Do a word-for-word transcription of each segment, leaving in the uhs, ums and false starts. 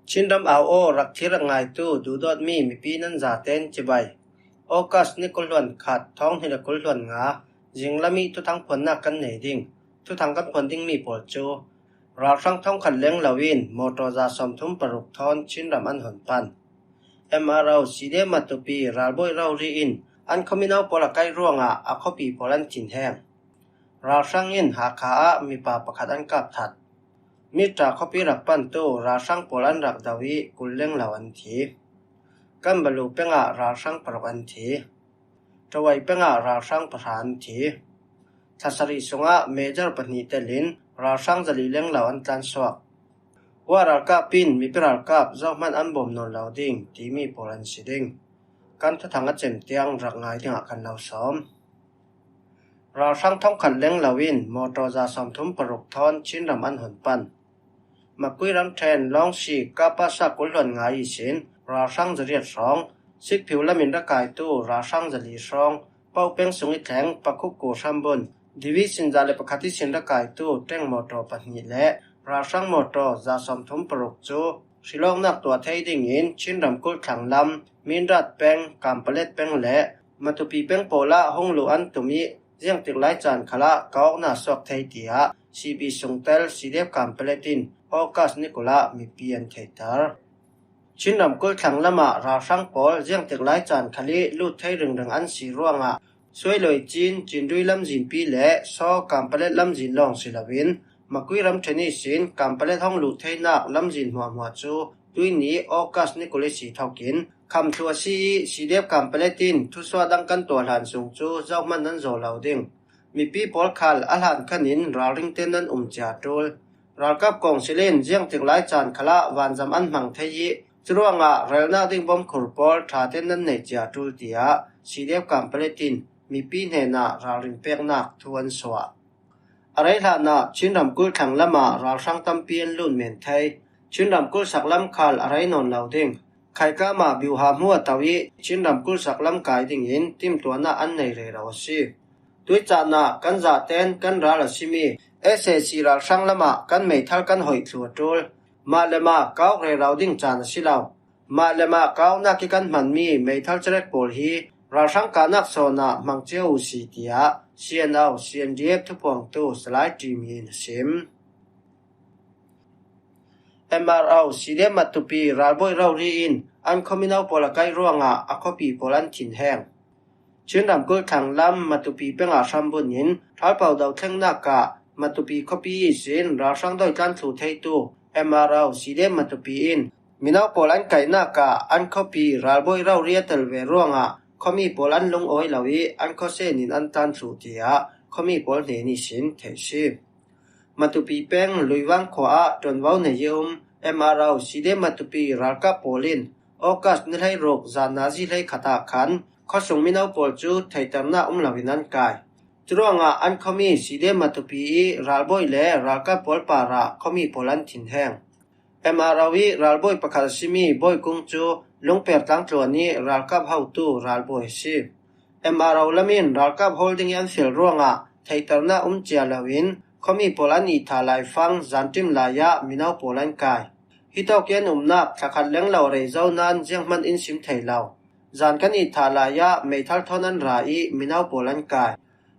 Chinram au aw rak thlir rak ngaitu duhdawtmi mipi nan zaten cibai. August ni kul hluan khat, thawng hnih le kul hluan nga, zinglam ih thuthang phuannak kan nei ding. Thuthang kan phuan dingmi pawl cu ralhrang thongkhat leng loin motor za sawmthum paruk thawn Chinram an hun pan. M R O C D M Matupi ralbawi rori in an khuami no pawl a kaih ruangah a khuapi pawl an thinheng. Ralhrang in Hakha ah mipa pakhat an kap that. Mitra khuapi rak pantu ralhrang pawl an rak do ih kul leng lo an thi. Kanbalu pengah ralhrang paruk an thi. Tawai pengah ralhrang pahra an thi. Thlasarih sungah major pahnih telin ralhrang zali leng lo an tlansuak. Hua ralkap in mipi ralkap zohman an bawm nawn lo ding timi pawl an si ding. Kan thuthang a cem tiang rak ngai dingah kan lo sawm. Ralhrang thongkhat leng loin motor za sawmthum paruk thawn Chinram an hun pan. Makui ramṭhen Lawngsi kapa sa kul hluan nga ihsin ralhrang zariat hrawng, Sikphiu lamin rakaitu ralhrang zali hrawng, Paupeng sung ih thleng Pakhukku hrambun, Division za le pakhat ihsin rakaitu ṭeng motor pahnih le ralhrang motor za sawmthum paruk cu hrilawknak tuah thei dingin Chinram kulh thlang lam, Mindat peng, Kampalet peng le Matupi peng pawl ah hung luh an tum ih ziangtik lai caan khalah ka awknak suak thei, tiah C B sungtel C D F Kampalet in August ni kul ah mipi an theihter. Chinram kulh thlang lamah ralhrang pawl ziangtik lai caan khal ih lut thei ringring an si ruangah Suailoi Cin, Cindui lamzinpi le Saw Kampalet lamzin lawng si loin Makui ramṭhen ihsin Kampalet hong luh theinak lamzin hmuahhmuah cu tuihni August ni kul ih si thokin khamh thluh a si ih C D F Kampalet in thusuah dang kan tuah hlan sung cu zohman nan zaw lo ding. Mipi pawl khal a hlan khan in ralring tein nan um cia a ṭul. Ralkap kawngsil in ziangtik lai caan khalah vanzam an hmang thei ih curuangah relnak ding bawmkhur pawl ṭha tein nan neih cia a ṭul, tiah C D F Kampalet in mipi hnenah ralring peknak thu an suah. A rei hlanah Chinram kulh thlang lamah ralhrang tampi an lut men thei. Chinram kulh sak lam khal a rei nawn lo ding. Khaikam ah Biuha hmu a to ih Chinram kulh sak lam kai dingin timtuahnak an nei rero a si. Tuih caan ah kan zaten kan ral a simi S A C ralhrang lamah kan meithal kan hoih thluh a ṭul. Mah le mah ka awk rero ding caan a si lo. Mah le mah ka awknak ih kan hmanmi meithal cerek pawl hi ralhrang kahnak sawn ah hmang cio uh si, tiah C N O, C N D F thuphuangtu Salai Ṭimi in a sim. M R O C D M Matupi ralbawi rori in an khuami no pawl a kaih ruangah a khuapi pawl an thinheng. Chinram kulh thlang lam Matupi pengah hrambun in Thalpo do thlengnak ah Matupi khuapi ihsin ralhrang dawitlan thluh theitu M R O C D M Matupi in mino pawl an kaihnak ah an khuapi ralbawi rori a tel ve ruangah khuami pawl an lungawi lo ih an khuasen in an tlan thluh, tiah khuami pawl hnen ihsin theih si. Matupi peng Luivang khua ah ṭuanvo nei ih um M R O C D M Matupi ralkap pawl in August ni hleiruk zan nazi hleikhat ah khan khuasung mino pawl cu theihternak um loin an kai. Curuangah an khuami C D M Matupi ih ralbawi le ralkap pawl parah khuami pawl an thinheng. M R O ih ralbawi pakhat a simi Bawi Kung cu Lungper tlangtluan ih ralkap hotu ralbawi a si. M R O lam in ralkap hawl ding ih an fial ruangah theihternak um cia loin khuami pawl an itha laifang zanṭim lai ah mino pawl an kai. Hitawk ih an umnak thlakhat leng lo a rei zo nain zianghman in sim thei lo. Zan kan itha lai ah meithal thawn an ra ih mino pawl an kai.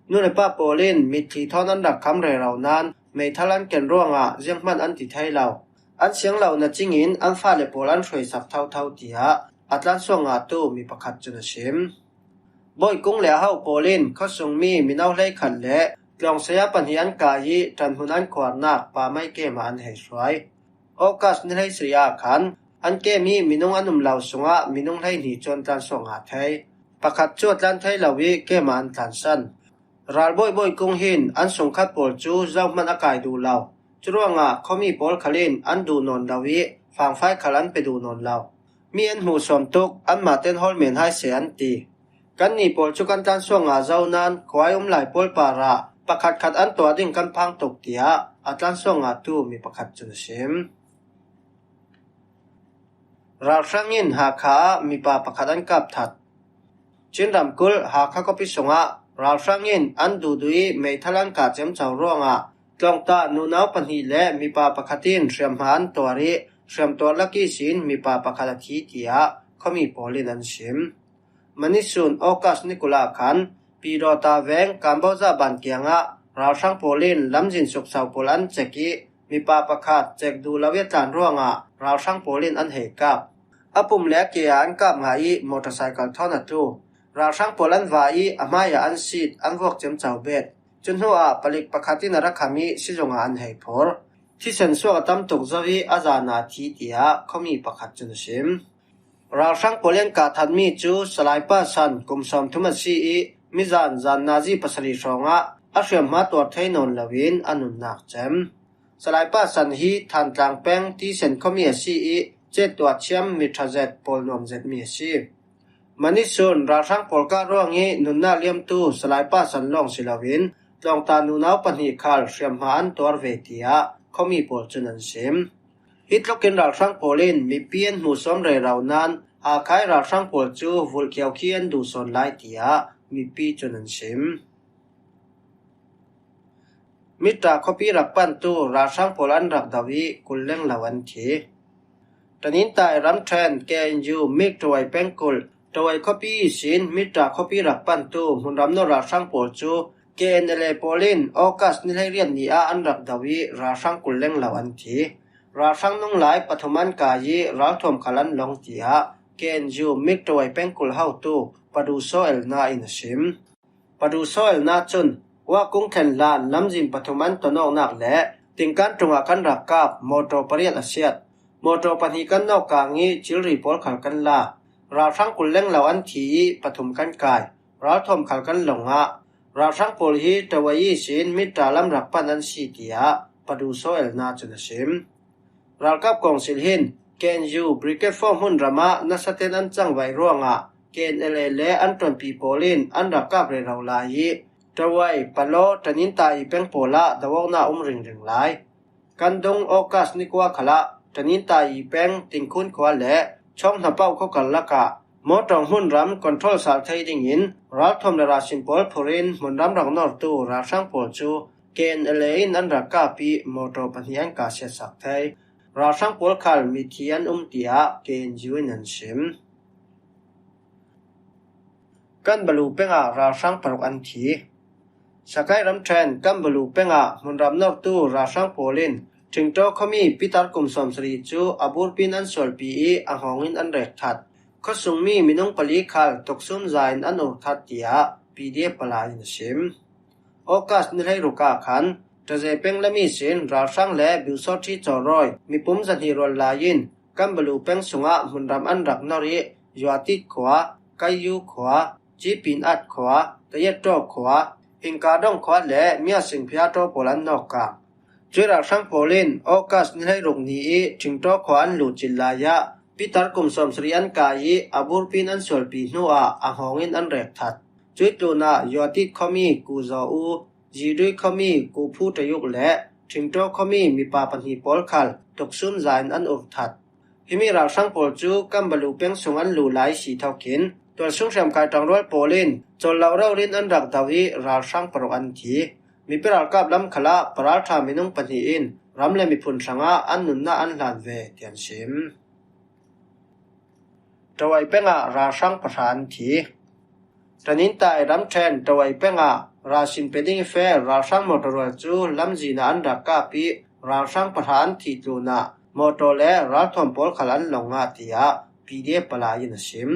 Nu le pa pawl in mitthli thawn an rak kham rero nain meithal an ken ruangah zianghman an ti thei lo. An siang lo na cingin an fale pawl an hruaisak thotho, tiah a tlansuak ngahtu mi pakhat cun a sim. Bawi Kung le a hauh pawl in khuasungmi mino hleikhat le tlawng saya pahnih an kai ih ṭanhmun an khuarnak pamai kem ah an hei hruai. August ni hleisarih ah khan an kem ih minung an um lo sungah minung hleihnih cu an tlansuak ngah thei. Pakhat cu a tlan thei lo ih kem ah an tlansan. Ralbawi Bawi Kung hin an sungkhat pawl cu zohman a kai duh lo. Curuangah khuami pawl khal in an duh nawn lo ih fangfai khal an pe duh nawn lo. Mi an hmuh sawm tuk, anmah ten hawl men hai seh an ti. Kannih pawl cu kan tlansuak ngah zo nain khuai um lai pawl parah pakhatkhat an tuah ding kan phang tuk, tiah a tlansuak ngahtu mi pakhat cun a sim. Ralhrang in Hakha ah mipa pakhat an kap that. Chin ramkulh Hakha khuapi sungah ralhrang in an duhduh ih meithal an kah ciamco ruangah tlawngta nunau pahnih le mipa pakhat in hriamhma an tuar ih hriamtuar lak ihsin mipa pakhat a thi, tiah khuami pawl in an sim. Manisun August ni kul ah khan Pidawta veng Kamboja ban kiangah ralhrang pawl in lamzin suksau pawl an cek ih mipa pakhat cek duh lo ih a tlan ruangah ralhrang pawl in an hei kap. A pum le a ke ah an kap ngah ih motorcycle thawn a tlu. Ralhrang pawl an va ih a hmai ah an sit, an vuak ciamco bet. Cu hnuah palik pakhat in a ra kham ih sizung ah an hei phur. Thisen suak a tam tuk zo ih a zan ah a thi, tiah khuami pakhat cun a sim. Ralhrang pawl in kah thatmi cu Salai Pa San kum sawmthum a si ih mizan zan nazi pasarih hrawngah a hriamhma tuar thei nawn loin a nunnak cem. Salai Pa San hi Thantlang peng Thisen khuami a si ih cettuah thiam mi ṭha zet, pawl nuam zetmi a si. Manisun ralhrang pawl kah ruang ih nunnak liamtu Salai Pa San lawng si loin tlawngta nunau pahnih khal hriamhma an tuar ve, tiah khuami pawl cun an sim. Hi tlukin ralhrang pawl in mipi an hmuhsuam rero nain Hakhai ralhrang pawl cu vulh khiau khi an duh sawn lai, tiah mipi cun an sim. Mitra khuapi rak pantu ralhrang pawl an rak do ih kul leng lo an thi. Tanintai ramṭhen K N U Mik Tawai pengkulh Tawai khuapi ihsin Mitra khuapi rak pantu hmunram nawr ralhrang pawl cu K N L A pawl in August ni hleiriat ni ah an rak do ih ralhrang kul leng lo an thi. Ralhrang nunglai pathum an kai ih ralthuam khal an lawng, tiah K N U Mik Tawai pengkulh hotu Padu Saw El Na in a sim. Padu Saw El Na cun Wakung thlen hlan lamzin pathum an ton awknak le tingkan ṭungah kan rak kap mawṭaw pariat a siat. Mawṭaw pahnih kan nawk kang ih thilri pawl khal kan la. Ralhrang kul leng lo an thi ih pathum kan kai. Ralthuam khal kan lawng ah ralhrang pawl hi Tawai ihsin Mitra lam rak pan an si, tiah Padu Saw El Na cun a sim. Ralkap kawngsil hin K N U Brigade four hmunram ah nasaten an cangvaih ruangah K N L A le an ṭuanpi pawl in an rak kap rero lai ih Tawai, Palaw, Tanintai peng pawl ah do awknak um ringring lai. Kan dung August ni kua khalah Tanintai peng Tingkhun khua le Chawng Hnapauh khua karlak ah Mawṭawng hmunram control sal thei dingin ralthuam le ralsin pawl phur in hmunram rak nawrtu ralhrang pawl cu K N L A in an rak kap ih mawṭaw pahnih an kah siatsak thei. Ralhrang pawl khal mithi an um, tiah K N U in an sim. Kanbalu peng ah ralhrang paruk an thi. Sakai ramṭhen Kanbalu peng ah hmunram nawrtu ralhrang pawl in Ṭhingṭaw khuami Pitar kum sawmsarih cu a burpi in an sualpi ih a hngawng in an rek that. Khuasungmi minung pali khal tuksum za in an ur that, tiah P D F palai in a sim. August ni hleiruk ah khan Taze peng lam ihsin ralhrang le Biusawṭhi Cawrawi mipum zahnih rual lai in Kanbalu peng sungah hmunram an rak nor ih Yuatit khua, Kaiyu khua, Cipin At khua, Tayetto khua, Hingkadong khua le Miasing Phiaṭaw pawl an nawk kang. Cuih ralhrang pawl in August ni hleiruk ni ih Ṭhingṭaw khua an luh cil lai ah Pitar kum sawmsarih an kai ih a burpi in an sualpi hnuah a hngawng in an rek that. Cuih tlunah Yuatit khuami Ku Zaw U, Zidui khuami Ku Phu Ṭayuk le Ṭhingṭaw khuami mipa pahnih pawl khal tuksum za in an ur that. Himi ralhrang pawl cu Kanbalu peng sung an luh lai si thokin tualsung hriamkai ṭangrual pawl in cawl lo rori in an rak do ih ralhrang paruk an thi. Mipi ralkap lam khalah paralṭha minung pahnih in ram le miphun hrangah an nunnak an hlan ve, tiah an sim. Ṭawai peng ah ralhrang pahra an thi. Tanintai ramṭhen Ṭawai peng ah ralsin pe ding ih feh ralhrang mawṭaw rual cu lamzin ah an rak kap ih ralhrang pahra an thih tlunah mawṭaw le ralthuam pawl khal an lawng ngah, tiah P D F palai in a sim.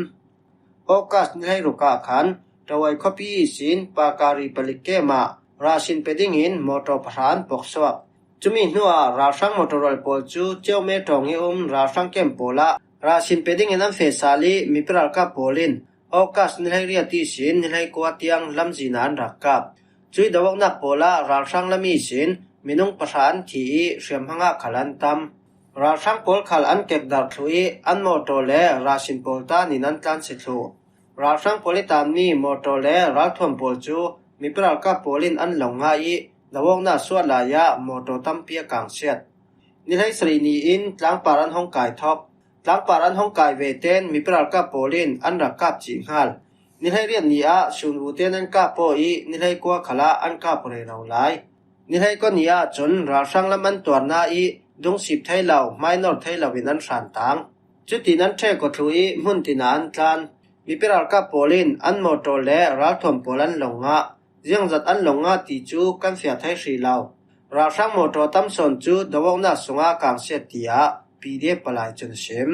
August ni hleiruk ah khan Ṭawai khuapi ihsin Pakari palik kem ah ralsin pe dingin mawṭaw pahra an puaksuak. Cumi hnuah ralhrang mawṭaw rual pawl cu Ciome ṭawng ih um ralhrang kem pawl ah ralsin pe dingin an feh sal ih mipi ralkap pawl in August ni hleiriat ihsin ni hleikua tiang lamzin ah an rak kap. Cuih do awknak pawl ah ralhrang lam ihsin minung pahra an thi ih hriamhma ngah khal an tam. Ralhrang pawl khal an kekdarh thluh ih an mawṭaw le ralsin pawl tan in an tlan si thluh. Ralhrang pawl ih tanmi mawṭaw le ralthuam pawl cu mipi ralkap pawl in an lawng ngah ih do awknak suah lai ah mawṭaw tampi a kang siat. Ni hleisarih ni in tlangpar an hong kai thawk. Tlangpar an hong kai ve tein mipi ralkap pawl in an rak kap cih hngal. Ni hleiriat ni ah sunvu tein an kap aw ih ni hleikua khalah an kap rero lai. Ni hleikua ni ahcun ralhrang lam an tuarnak ih dungsip thei lo, hmainor thei lo in an hran tang. Cutin an ṭhek kawtthlu i hmun tina an tlan. Mipi ralkap pawl in an mawtaw le ralthuam pawl an lo ngah. Ziangzat an lo ngah ti cu kan fiah thei hrih lo. Ralhrang mawtaw tam sawn cu do-awknak sungah kangsiat tiah P D F palai cun a sim.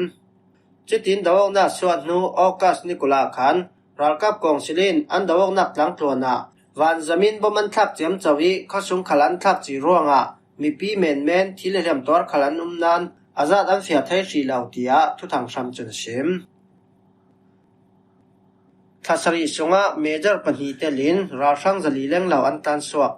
Cutin do-awknak suah hnu August ni kul ah khan ralkap kawngsil in an do-awknak tlangtluan ah vanzamin bom an thlak ciamco i khuasung khal an thlak cih ruangah mipi menmen thi le hliam tuar khal an um nain a zat an fiah thei hrih lo tiah thuthang hram cun a sim. Thla sarih sungah major pahnih telin ralhrang zali lenglo an tlansuak.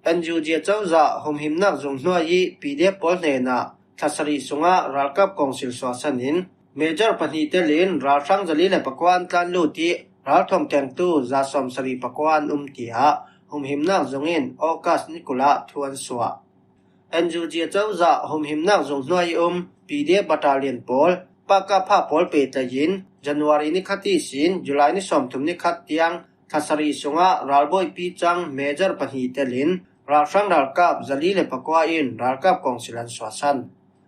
N U G cozah humhimnak zung hnuai i P D F pawl hnenah thla sarih sungah ralkap kawngsil suahsan in major pahnih telin ralhrang zali le pakua an tlan lut i ralthuam kengtu za sawm sarih pakua an um tiah humhimnak zung in August ni kul ah thu an suah. N U G cozah humhimnak zung hnuai i um P D F battalion pawl Pakapha pawl pehtlai in January ni khat ihsin July ni sawmthum ni khat tiang thla sarih sungah ralbawipi cang major pahnih telin ralhrang ralkap zali le pakua in ralkap kawngsil an suahsan.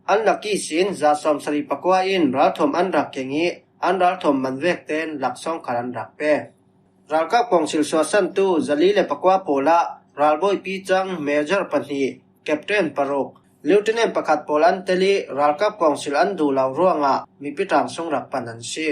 An lak ihsin za sawm sarih pakua in ralthuam an rak keng i an ralthuam man vek tein laksawng khal an rak pe. Ralkap kawngsil suahsantu zali le pakua pawl ah ralbawipi cang major pahnih, captain paruk, lieutenant pakhat pawl an tel i ralkap kawngsil an duh lo ruangah mipi ṭangsung rak pan an si.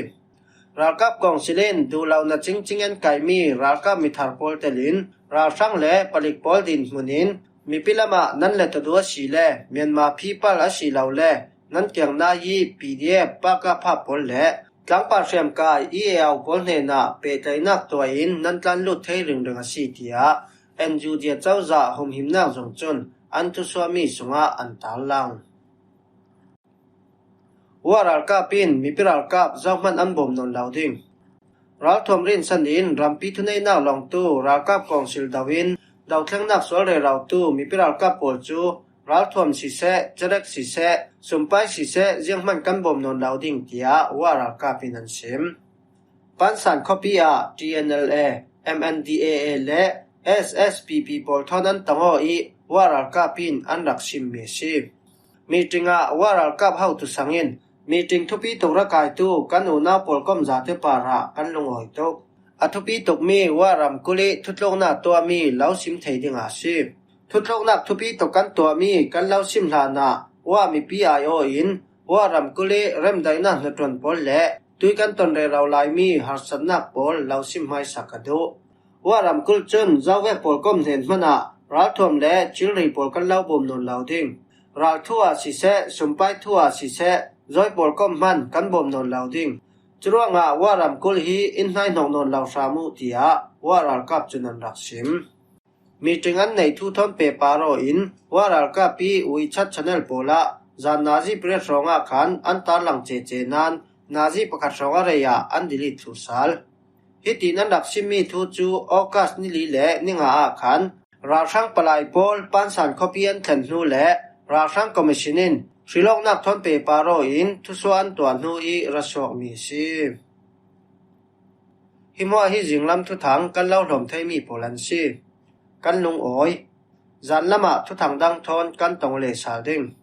Ralkap kawngsil in duh lo na cingcing an kaimi ralkap mithar pawl telin ralhrang le palik pawl dinhmun in mipi lamah nan let aw duh a si le Myanmar people a si lo le nan kiang nai i P D F Pakapha pawl le tlangpar hriamkai E A O pawl hnenah pehtlaihnak tuah in nan tlan lut thei ringring a si tiah N U G cozah humhimnak zung cun an thusuahmi sungah an tarlang. Wa ralkap in mipi ralkap zohman an bawm nawn lo ding. Ralthuam rinsan in rampi thuneihnak lawngtu ralkap kawngsil do in dothlengnak sual rerotu mipi ralkap pawl cu ralthuam siseh, cerek siseh, sumpai siseh zianghman kan bawm nawn lo ding tiah Wa ralkap in an sim. Pansan khuapi ah T N L A, M N D A A le S S P P pawl thawn an tong aw i Wa ralkap in an rak simmi a si. Meeting ah Wa ralkap hotu sang in meeting thupi tuk rakaitu kan unau pawlkom zate parah kan lungawi tuk. A thupi tukmi Wa ramkulh i thutluknak tuahmi lo sim thei ding a si. Thutluknak thupi tuk kan tuahmi kan lo sim hlanah Wa mipi aiawh in Wa ramkulh i remdaihnak hnaṭuan pawl le tui kan ton rero laimi harsatnak pawl lo sim hmaisa ka duh. Wa ramkulh cun zovek pawlkom hnen hmanah ralthuam le thilri pawl kan lo bawm nawn lo ding. Ralthu ah siseh, sumpai thu ah siseh, zawi pawlkom hman kan bawm nawn lo ding. Curuangah Wa ramkulh hi in hnaihnawk nawn lo hram uh tiah Wa ralkap cun an rak sim. Meeting an neih thu thawn pehpar aw in Wa ralkap i WeChat channel pawl ah zan nazi pariat hrawngah khan an tarlang cece nain nazi pakhat hrawng a rei ah an delete thlu sal. Hitin an rak simmi thu cu August ni li le ni nga ah khan ralhrang palai pawl Pansan khuapi an thlen hnu le ralhrang commission in hrilawknak thawn pehpar aw in thusuah an tuah hnu i ra suakmi a si. Hi hmuah hi zinglam thuthang kan lo hlawm theimi pawl an si. Kan lungawi. Zanlam ah thuthang dang thawn kan tong leh sal ding.